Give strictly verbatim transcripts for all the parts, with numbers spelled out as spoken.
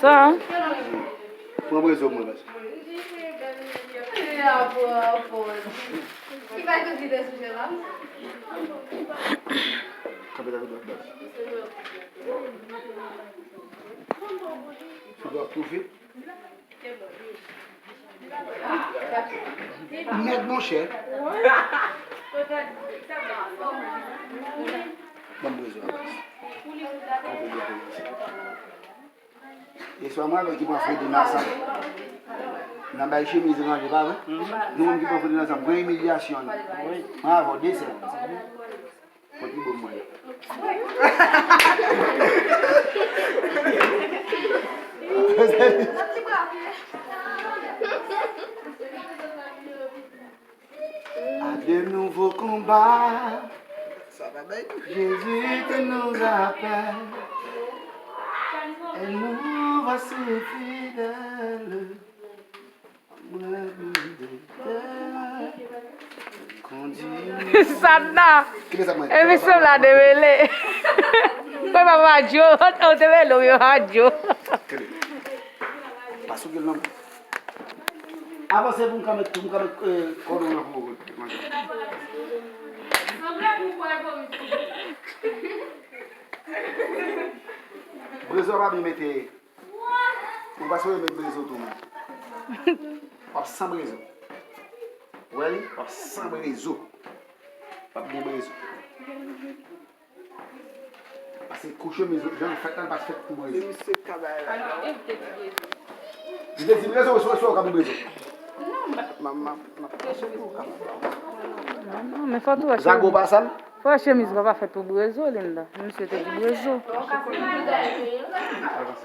Sa. Pran brezo mwen, baz. Kanpe la, baz. Sou dwa toufe. Nèt, monchè. Ban m brezo a, baz. Kanpe byen pou mwen. E swa mwen avè w ki pran Fredi nan sa. Nan bay chemiz ranje, pa vre? Nou menm ki pran Fredi nan sa, pran imilyasyon. Mwen avè w de sèl. Kontribye mwen. À de nouveaux combats, Jésus qui nous appelle, et nous voici fidèles. Sadna. Emisyon la demele. Mwen pa radyo. Ou te rele w yo radyo. Pa sou gil non. Avanse pou m ka met, pou m ka met kòdon nan pou ou. Brezo pa byen mete. Ou pa sou met brezo tou menm. W ap san brezo. Ou wè li? W ap san brezo. W ap gen brezo. Paske kou chemiz jan l fèt la, l pa t fèt pou brezo. Se misye k ka bay la. Li te di brezo, ou sou ou ka pou brezo. Non, non, men fò tou wè chemiz. Zago pa sal? Fò wè chemiz pa fèt pou brezo, Linda. Misye te di brezo. Avanse,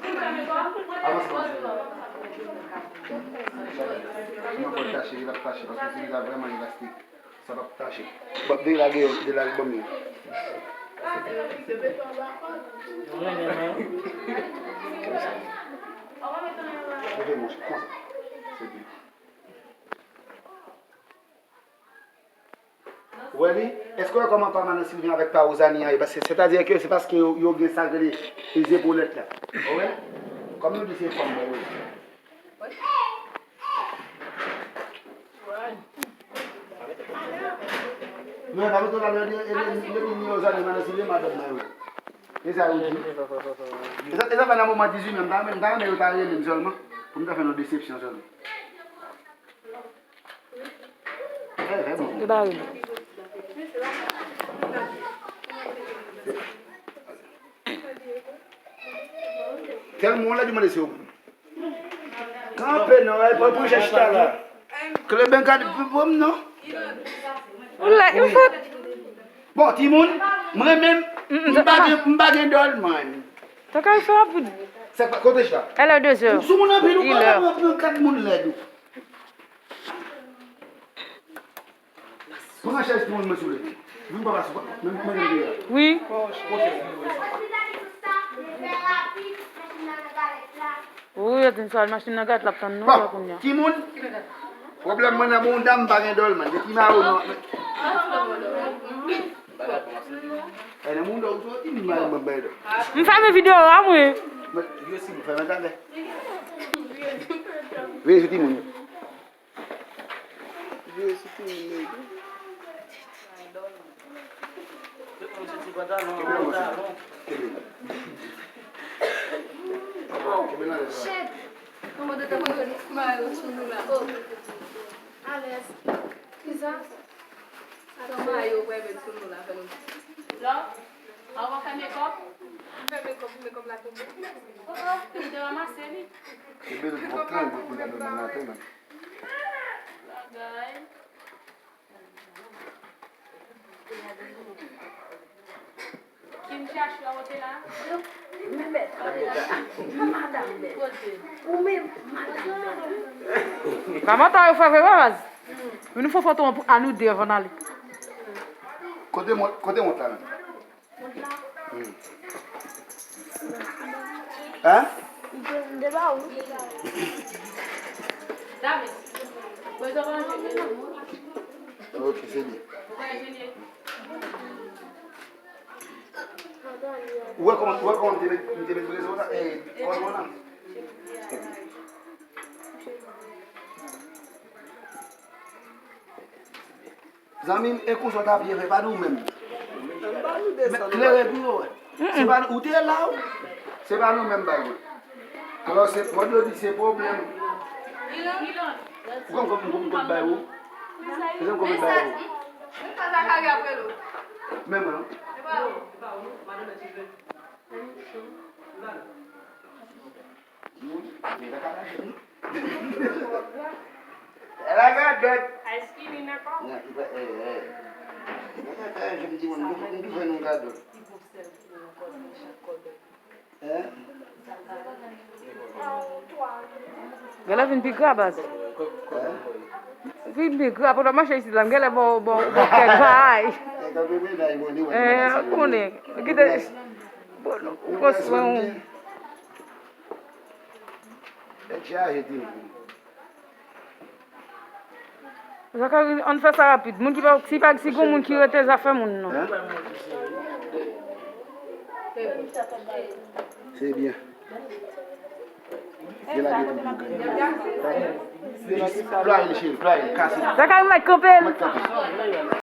avanse. Mwen pral tache, li ap tache, paske chemiz la vrèman elastik. Sa p ap tache. Bon, delage yo, delage ban m yo. Leve mouch konsa. Se byen. Ou wè li? Èske w wè kòman pa Madan Sylvie avèk pa Rosanie an ye? Paske, sètadi ke se paske yo, yo gen sa k rele zepolèt la. Ou wè? Kòm nou di se fanm mwen yo ye. Non, pa mete w la, non, e, e, e, e, e, Rosanie, Madan Sylvie, madanm mwen yo. E sa yo di. E sa, e sa fè nan moman dizuit mè, m ta renmen, m ta renmen yo ta rele m sèlman, pou m ta fè nou desepsyon sèlman. Li bare. Tèlman w lèd, ou mande si w. Kanpe non, e pa pran chèch ta la. Kleben ka di pou m non. Ou lèd, ou fout. Bon, timoun, mwen menm, m pa gen, m pa gen dòl, man. Sa ka fè pou. Sa kote chita? Elle est deux heures. Sou moun anpil, ou pa pran kat moun lèd ou. Pran chèz pou mwen, sou le. Vin pa pase, men, men, men, men. Wi. Wi, yo di m sa, machin nan gate, l ap tann nou la kounye a. Timoun, pwoblèm mwen nan bon dam, pa gen dòl, man. Depi ma ou non. E nan moun dòl, ou soti, m mal, mwen, mwen, dòl. M fèmen videyo a, mwen. Mwen, yo si, m fèmen talè. Vin, sou timoun. Vire sou timoun yo tou. Shit! Kòman de tan mwen mare yo sou nou la? Oh! Alèz. Kisa? Sa mayo w pral met sou nou la, fè nou. Lò, a w pa fè mekòp? M fè mekòp, mekòp la tonbe. Oh, oh, li te ranmase li. Kenbe l bò trannde pou l ap nan maten, man. Bagay. Kim chache a wote la? Mèmèt. Madanm bèl. Kote? Ou menm, madanm bèl. Kòman ta yo fè vre, baz? Vin nou fè foto an pou, a nou de anvan n ale. Kote mont, kote mont la menm? Mont la. Hmm. Hein? M te, m te ba ou. Dame. Mwen te manje. Ok, se byen. Ou pa jene. Ou wè kòman, ou wè kòman m te met, m te met brezon la, e, kòdon la? Zanmi m, e konsa w t ap ye, frè, pa nou menm. Klere pou yo wè. Se pa ou te la, wi. Se pa nou menm bagay. Alò, se, mwen dwe di, se pwoblèm. Ou konn kòb, ou konn kòb bay ou? Se konn kòb bay ou? Men mwen, non? Moun, men pa ka lage. Èl a gadòt. Ice cream in the cup. Nan, i pa, eh, eh. Mwen pa ka, jan m di moun, nou, nou fè nou gadòt. Hein? Genlè vin pi gra, baz. Hein? Vin pi gra, pandan w mache isit la, m genlè ba w, ba w, ba w kèk bagay. Eh, kanpe mennaj mwen, ni wè. Eh, ou konnen. Kite. Bon, ou pran swen ou. Nèg chaje tou. Zakari, ann fè sa rapid. Moun ki pa, si pa, si gon moun ki rete, zafè moun nan. Hein? Se byen. Gen lage tou. Jis plwaye l, cheri, plwaye l, kase l. Zakari, mèt kanpe l. Mèt kanpe.